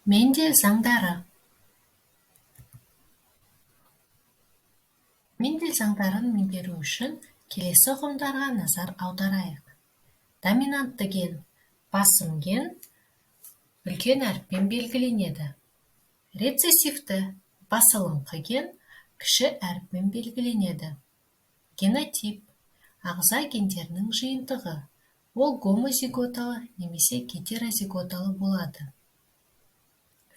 Мендель заңдары. Мендель заңдарын меңгеру үшін келесі ұғымдарға назар аударайық. Доминантты ген, басым ген үлкен әріппен белгіленеді. Рецессивті, басылыңқы ген кіші әріппен белгіленеді. Генотип ағза гендерінің жиынтығы. Ол гомозиготалы немесе гетерозиготалы болады.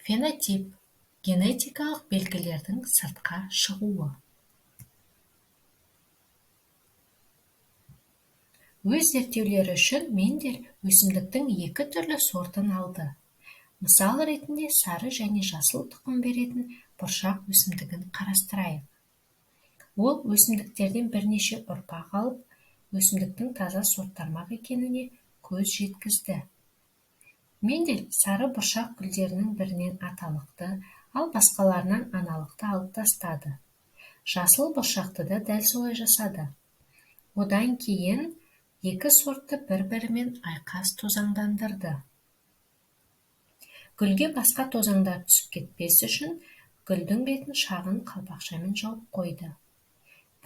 Фенотип генетикалық белгілердің сыртқа шығуы. Өз зерттеулері үшін Мендель өсімдіктің екі түрлі сортын алды. Мысал ретінде сары және жасыл тұқым беретін бұршақ өсімдігін қарастырайық. Ол өсімдіктерден бірнеше ұрпақ алып, өсімдіктің таза сорттармақ екеніне көз жеткізді. Мендель сары бұршақ гүлдерінің бірінен аталықты, ал басқаларынан аналықты алып тастады. Жасыл бұршақты да дәл солай жасады. Одан кейін екі сортты бір-бірімен айқас тозаңдандырды. Гүлге басқа тозаңдар түсіп кетпес үшін гүлдің бетін шағын қалпақшамен жауып қойды.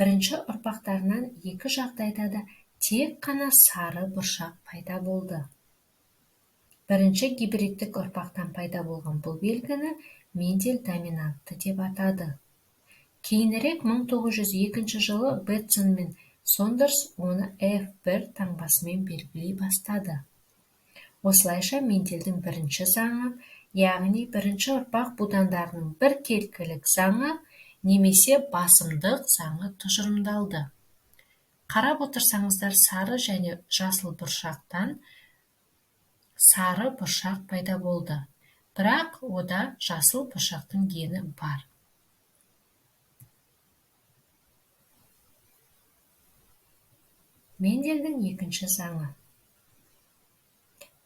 Бірінші ұрпақтарынан екі жағдайда да тек қана сары бұршақ пайда болды. Бірінші гибридтік ұрпақтан пайда болған бұл белгіні Мендель доминантты деп атады. Кейінірек 1902 жылы Бэтсон мен Сондерс оны F1 таңбасымен белгілей бастады. Осылайша Мендельдің бірінші заңы, яғни бірінші ұрпақ будандарының біркелкілік заңы немесе басымдық заңы тұжырымдалды. Қарап отырсаңыздар, сары және жасыл бұршақтан сары бұршақ пайда болды. Бірақ ода жасыл бұршақтың гені бар. Мендельдің екінші заңы.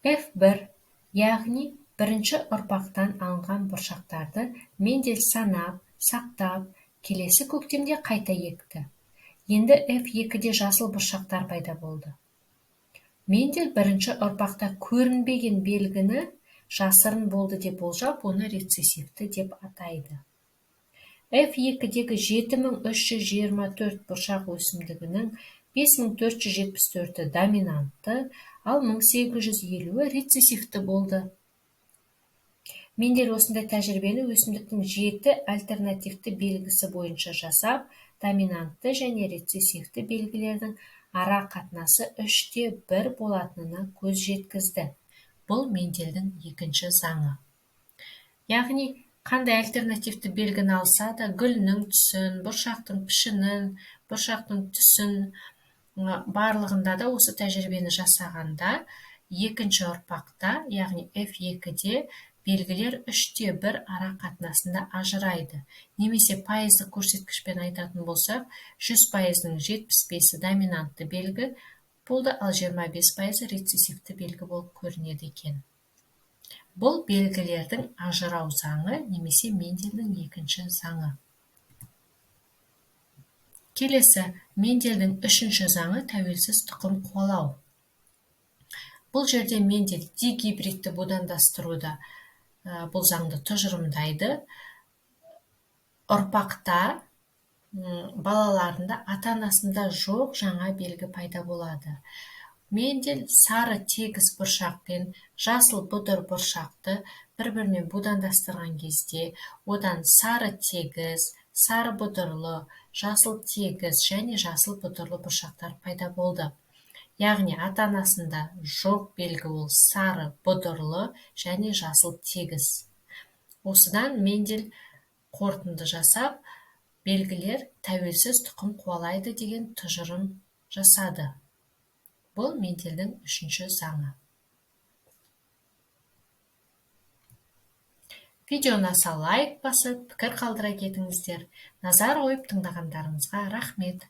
F1, яғни бірінші ұрпақтан алынған бұршақтарды Мендель санап, сақтап, келесі көктемде қайта екті. Енді F2-де жасыл бұршақтар пайда болды. Мендель бірінші ұрпақта көрінбеген белгіні жасырын болды деп болжап, оны рецессивті деп атайды. F2-дегі 7324 бұршақ өсімдігінің 5474-і доминантты, ал 1850-і рецессивті болды. Мендель осындай тәжірибені өсімдіктің 7 альтернативті белгісі бойынша жасап, доминантты және рецессивті белгілердің ара қатынасы 3:1 болатынына көз жеткізді. Бұл Мендельдің екінші заңы. Яғни, қандай альтернативті белгіні алса да, гүлінің түсін, бұршақтың пішінін, бұршақтың түсін, барлығында да осы тәжірибені жасағанда екінші ұрпақта, яғни F2-де белгілер 3:1 ара қатынасында ажырайды. Немесе пайыздық көрсеткішпен айтатын болсақ, 100%-ның 75-і доминантты белгі болды, ал 25%-ы рецессивті белгі болып көрінеді екен. Бұл белгілердің ажырау заңы немесе Мендельдің екінші заңы. Келесі Мендельдің үшінші заңы тәуелсіз тұқым қуалау. Бұл жерде Мендель дигибридті будандастыруда бұл заңды тұжырымдайды. Ұрпақта балаларында ата-анасында жоқ жаңа белгі пайда болады. Мендель сары тегіс бұршақ пен жасыл бұдыр бұршақты бір-бірімен будандастырған кезде одан сары тегіс, сары бұдырлы, жасыл тегіс және жасыл бұдырлы бұршақтар пайда болды. Яғни ата-анасында жоқ белгі ол сары бұдырлы және жасыл тегіс. Осыдан Мендель қорытынды жасап, белгілер тәуелсіз тұқым қуалайды деген тұжырым жасады. Бұл Мендельдің үшінші заңы. Видео ұнаса лайк басып, пікір қалдыра кетіңіздер. Назар қойып тыңдағандарыңызға рахмет.